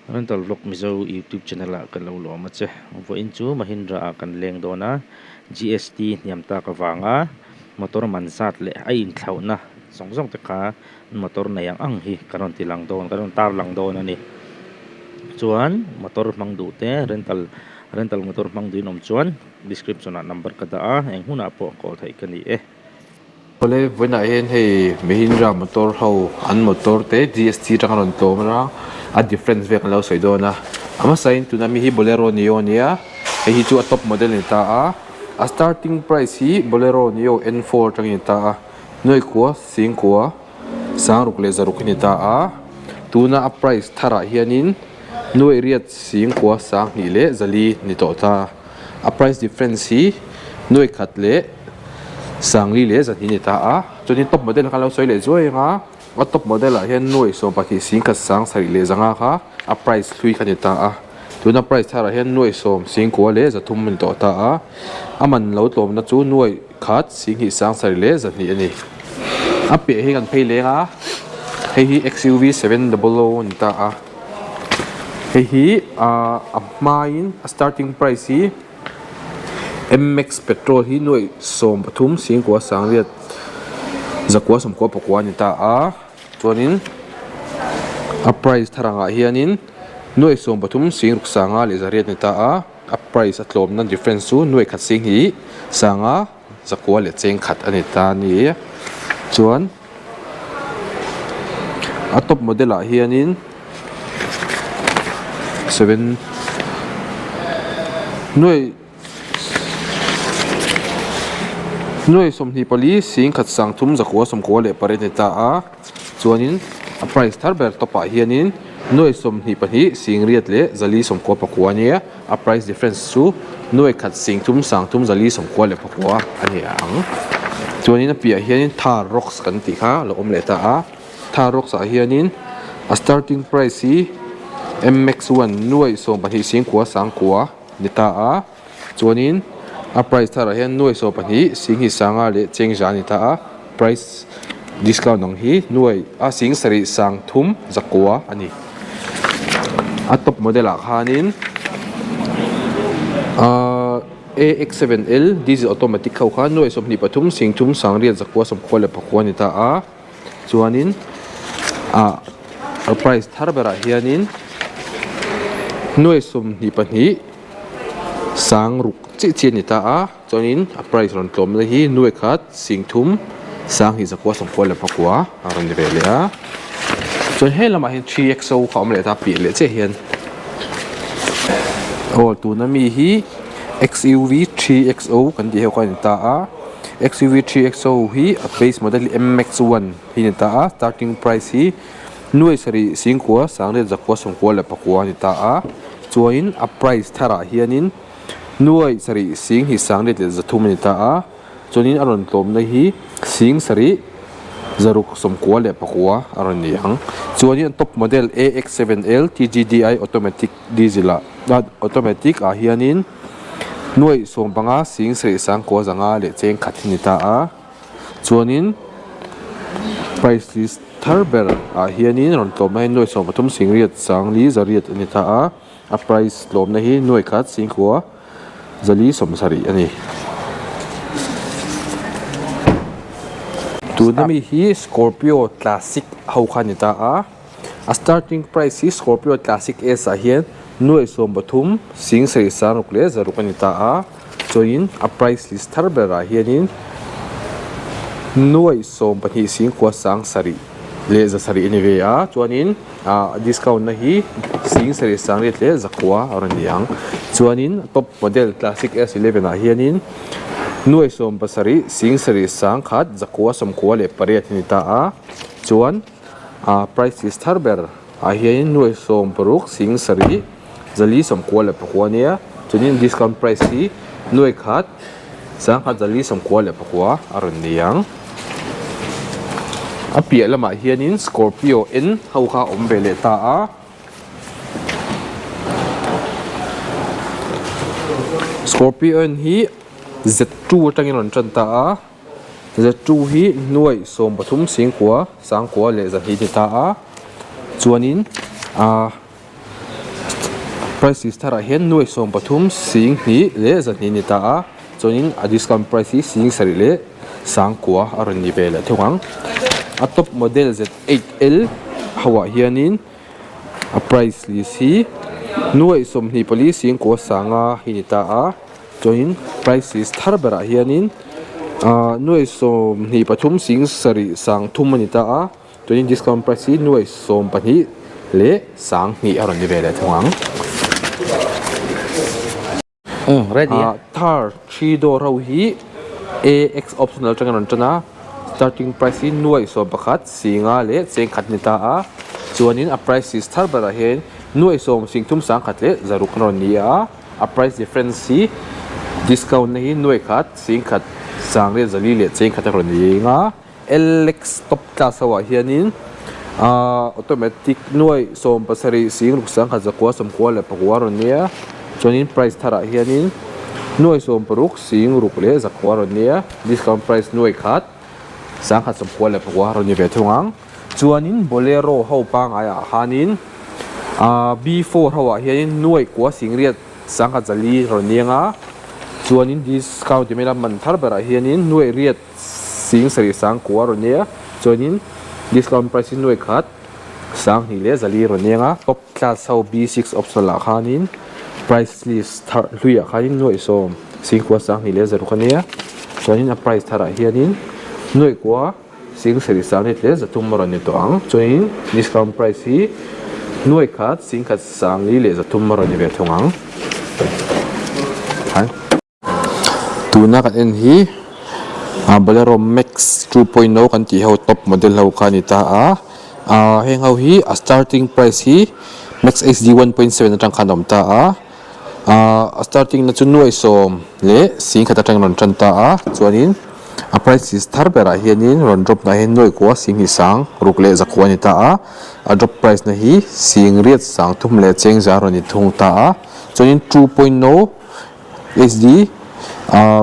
Rental Vlog Mizo YouTube channel ah ka lo lawm a che. Vawiin chu Mahindra ah kan leng dawn a, GST hniam tak avanga motor man zat leh a inthlauhna zawng zawng te kha motor nei ang ang hi kan rawn ti lang dawn kan rawn tar lang dawn a ni. Chuan motor hmang duh te rental rental motor hmang duhin awm chuan description ah number ka dah a, eng hunah pawh call theih ka ni e. Awle vawiinah hian hei Mahindra motor ho an motor te GST atanga rawn tlawm a a difference vel kan lo sawi dawn a a hmasain tuna mi hi Bolero Neo a nia hei hi chu a top model a ni ta a a starting price hi Bolero Neo N four atangin a ni ta a nuai kua singkua sangruk leh zaruk hi a ni ta a tuna a price tharah hianin nuai riat singkua sanghnih leh zali ni tawh ta. A price difference hi nuai khat leh sangli leh zahnih a ni ta a, chuanin top model kha an lo sawi leh zuai ang a, a top model ah hian nuai 12 singkhat sang sarih leh zanga kha a price hlui kha a ni ta a, tuna price thar ah hian nuai 10 singkua leh 300 a ni tawh ta a, a man lo tlawmna chu nuai khat singhnih sang sarih leh 200 a ni. A piah hi kan phei leng a, hei hi XUV 700 a ni ta a. Hei hi ahh a hmain a starting price hi MX petrol hi nuaih 13 singkua sangriat zakua sawmkua pakua a ni ta a chuanin a price thar angah hianin nuaih 13 singruk sanga leh zariat a ni ta a a price a tlawmna difference chu nuaih khat sing hi sanga zakua leh cheng khat a ni ta a ni chuan. A top model ah hianin seven nuai nuai 24 singkhat sangthum zakua sawmkua leh pariat a ni ta a chuanin a price thar ber top ah hianin nuai 22 singriat leh zali sawmkua pakua a nia a price difference chu nuai khat singthum sangthum zali sawmkua leh pakua a ni ang chuanin a piah hianin thar rocks kan tih kha a lo awm leh ta a thar rocks ah hianin a starting price hi mx one nuai 12 singkua sangkua ni ta a chuanin a price thar ah hian nuai 12 singhi sanga leh chengza a ni ta a price discount ang hi nuai a sing sarih sangthum zakua a ni a top model ah khanin ahh AX7L diesel automatic ho kha nuai 23 singthum sangriat zakua sawmkhua leh pakua a ni ta a chuanin ah a price thar berah hianin nuai 22 sangruk chiah chiah a ni ta a. Chuanin a price rawn tlawm na hi nuai khat singthum sanghnih zakua sawmkua leh pakua a rawn ni ve leh a chuan he lamah hian 3XO kha a awm leh ta piah leh chiah hian aw tuna mi hi XUV 3XO kan tih ho kha a ni ta a XUV 3XO hi a base model hi MX1 hi a ni ta a starting price hi nuai sarih singkua sangriat zakua sawmkua leh pakua a ni ta a chuanin a price tharah hianin. Nuai sarih sing hi 800 leh 300 a ni ta a, chuanin a rawn tlawmna hi sing sarih zaruk 94 leh pakua a rawn ni ang. Chuanin a top model AX7L TGDI automatic diesel ah automatic ah hianin nuai 15 sing sarih 9 500 leh cheng khat hi a ni ta a, chuanin price list thar ber ah hianin rawn tlawmna hi nuai 13 sing riat 4 800 a ni ta a. A price tlawmna hi nuai khat singkhua zali 70 a ni. Tuna mi hi Scorpio Classic ho kha a ni ta a, a starting price hi Scorpio Classic S ah hian nuai 13 sing sarih 6 leh 600 a ni ta a, chuanin a price list thar berah hianin nuai 12 singkhua 7 leh 700 a ni ve a, chuanin. ah discount na hi sing sarih sangriat leh zakua a rawn ni ang chuanin top model classic S 11 ah hianin nuai 17 sing sarih 10 zakua 98 a ni ta a chuan ah price list thar ber ah hianin nuai 16 sing sarih zali 94 a nia chuanin discount price hi nuai khat 10 zali 94 a rawn ni ang. A piah lamah hianin Scorpio N ho kha a awm ve leh ta a. Scorpio N hi Z2 atangin a rawn tan ta a. Z2 hi nuai 13 singkua 9 leh 2 a ni ta a. Chuanin ahh. Price list tharah hian nuai 13 sing hnih leh 200 ni ta a chuanin a discount price hi 7 leh 9,000 a rawn ni ve leh thung ang. A top model Z eight L ho ah hianin a price list hi nuai 24 sing kua sanga hi ni ta a chuanin price list thar berah hianin ahh nuai 23 sing sarih 3 a ni ta a. Chuanin discount price hi nuai 12 leh 2,000 a rawn ni ve leh thung ang. Ready Ah Thar three door ho hi A_X optional atangin a rawn tan a, starting price hi nuai 11 singa leh cheng khat a ni ta a, chuanin a price list thar berah hian nuai 10 sing thum 100 leh 600 a rawn ni a, a price difference hi discount na hi nuai khat sing khat 9 400 leh cheng khat a rawn ni eng a. LX top class ho ah hianin ahh automatic nuai 17 sing ruk 9 zakua 94 a rawn nia chuanin price tharah hianin nuai 16 sing ruk leh zakua a rawn nia discount price nuai khat 994 a rawn ni ve thung ang chuanin bolero ho pangai ah khanin ahh B four ho ah hianin nuai kua sing riat 9 400 rawn ni anga chuanin discount ti mai ila man thar berah hianin nuai riat. Sing sarih 9,000 a rawn nia chuanin discount price hi nuai khat 2,000 leh 400 rawn nia nga top class ho B six optional ah khanin price list thar hlui ah khanin nuai 10 10,000 2 leh 600 a nia chuanin a price thar ah hianin nuai kua 7 9 leh 300 a rawn ni tawh ang chuanin discount price hi nuai khat 1 4 leh 300 a rawn ni ve thung ang. Tuna kan en hi ah Bolero Max 2.0 kan tih ho top model ho kha a ni ta a ah heng ho hi a starting price hi Max H_D 1.7 atang khan a awm ta a ah a starting na chu nuai sawm leh 10,000 atangin a rawn tan ta a chuanin a price list thar berah hianin rawn drop na hi nuai kua 2,000 6 leh 9,000 a ni ta a a drop price na hi 3 3 leh cheng za a rawn ni thung ta a chuanin 2.0. HD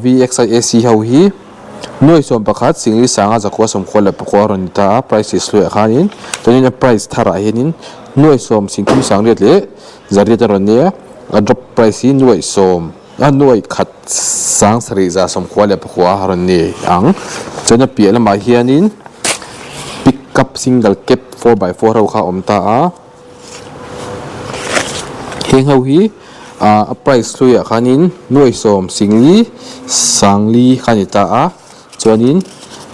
VXI AC ho hi nuai 11 singli sanga zakua 94 leh pakua a rawn ni ta a price list hluiah khanin chuanin a price tharah hianin nuai 10 singthum 800 leh 800 a rawn ni a a drop price hi nuai 10 a nuai khat 7 za 94 leh pakua a rawn ni ang chuan a piah lamah hianin pickup single cab 4x4 ho kha a awm ta a. Heng ho hi ah a price hluiah khanin nuai 10 singli 4,000 kha a ni ta a chuanin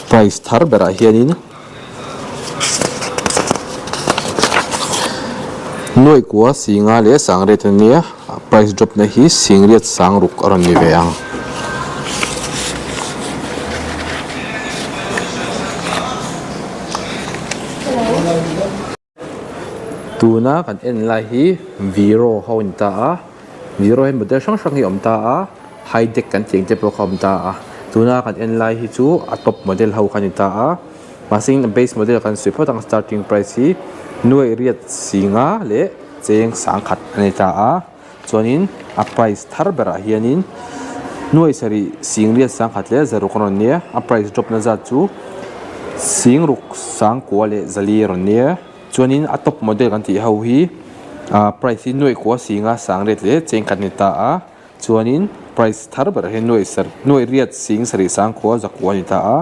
price thar berah hianin nuai kua 5 leh 800 a nia price drop na hi 8 600 a rawn ni ve ang. Tuna kan en lai hi Viro ho a ni ta a Viro hi model hrang hrang hi a awm ta a high deck kan tih ang te pawh kha a awm ta a tuna kan en lai hi chu a top model ho kha a ni ta a mahse a base model kan sawi phawt ang starting price hi nuai riat 5 leh cheng 1,000 a ni ta a chuanin a price thar berah hianin nuai sarih 9 1,000 leh 600 a rawn nia a price drop na zat chu 6 9 leh 400 a rawn nia chuanin a top model kan tih ho hi ah price hi nuai kua 5 800 leh cheng khat a ni ta a chuanin price thar berah hian nuai sarih nuai riat 7 9 9 a ni ta a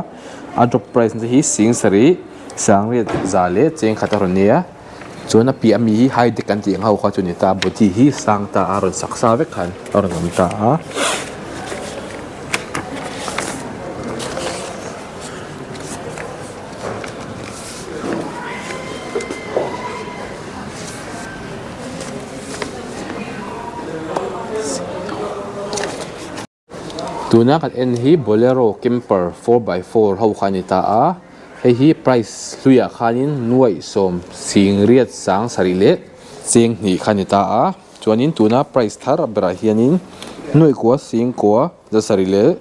a drop price na hi 7 800 za leh cheng khat a rawn nia. Chuan a piah ami hi high deck an tih ang ho kha chu a ni ta a body hi sang ta a rawn sak sa vek khan a rawn awm ta a. Tuna kan en hi Bolero camper 4x4 ho kha a ni ta a hei hi price hluiah khanin nuaih 10 singriat 7 leh cheng hnih kha a ni ta a chuanin tuna price thar berah hianin nuaih kua sing kua 7 leh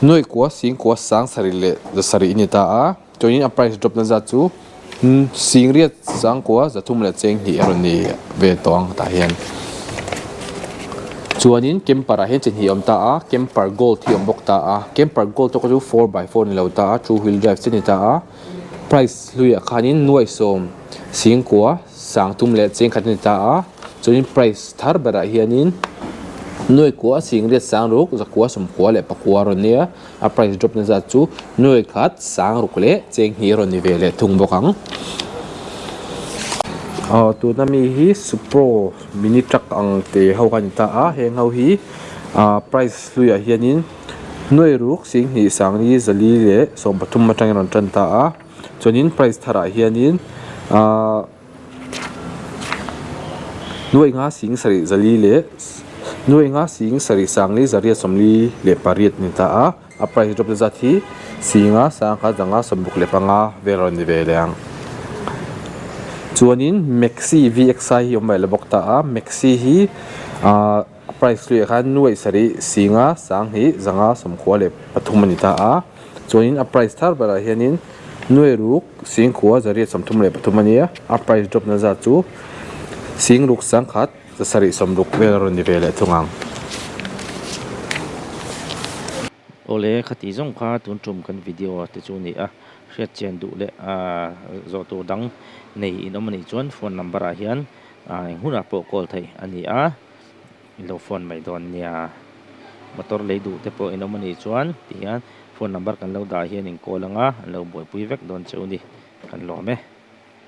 nuaih kua sing kua 7 leh 7 a ni ta a chuanin a price drop na zat chu 9 9 3 leh cheng hnih a rawn ni ve tawh ang tah hian chuanin camper ah hian chi hnih a awm ta a camper gold hi a awm bawk ta a camper gold te chu 4x4 ni lo ta a two wheel drive chi a ni ta a price hluiah khanin nuai 10 singkua 3 leh cheng khat a ni ta a. Chuanin price thar berah hianin nuai kua singriat sangruk zakua sawmkua leh pakua a rawn ni a, a price drop na zat chu nuai khat sangruk leh cheng hnih a rawn ni ve leh thung bawk ang. Aw tuna mi hi Supro mini truck ang te ho kha a ni ta a, heng ho hi ah price hluiah hianin nuai ruk singhnih sangli zali leh sawmpathum atangin a rawn tan ta a, chuanin price tharah hianin ah. Nuai nga sing sarih zali leh nuai nga sing sarih sangli zariat sawmli leh pariat a ni ta a, a price drop na zat hi singa sangkhat zanga sawmruk leh panga vel a rawn ni ve leh ang. Chuanin Maxi V_X_I hi a awm leh bawk ta a, Maxi hi ahh a price luiah khan nuai sarih singa sanghnih zanga sawmkhua leh pathum a ni ta a. Chuanin a price thar berah hianin nuai ruk singkhua zariat 33 a nia, a price drop na zat chu singruk sangkhat zasarih sawmruk vel a rawn ni ve leh thung ang. Awle, khati zawng kha tun tum kan video te chu ni a, hriat chian duh leh zawh tur dang nei in awm a nih chuan phone number ah hian eng hunah pawh call theih a ni a. In lo phone mai dawn nia. Motor lei duh te pawh in awm a nih chuan ti hian phone number kan lo dah hian in call anga an lo buaipui vek dawn che u ni. Kan lawm e.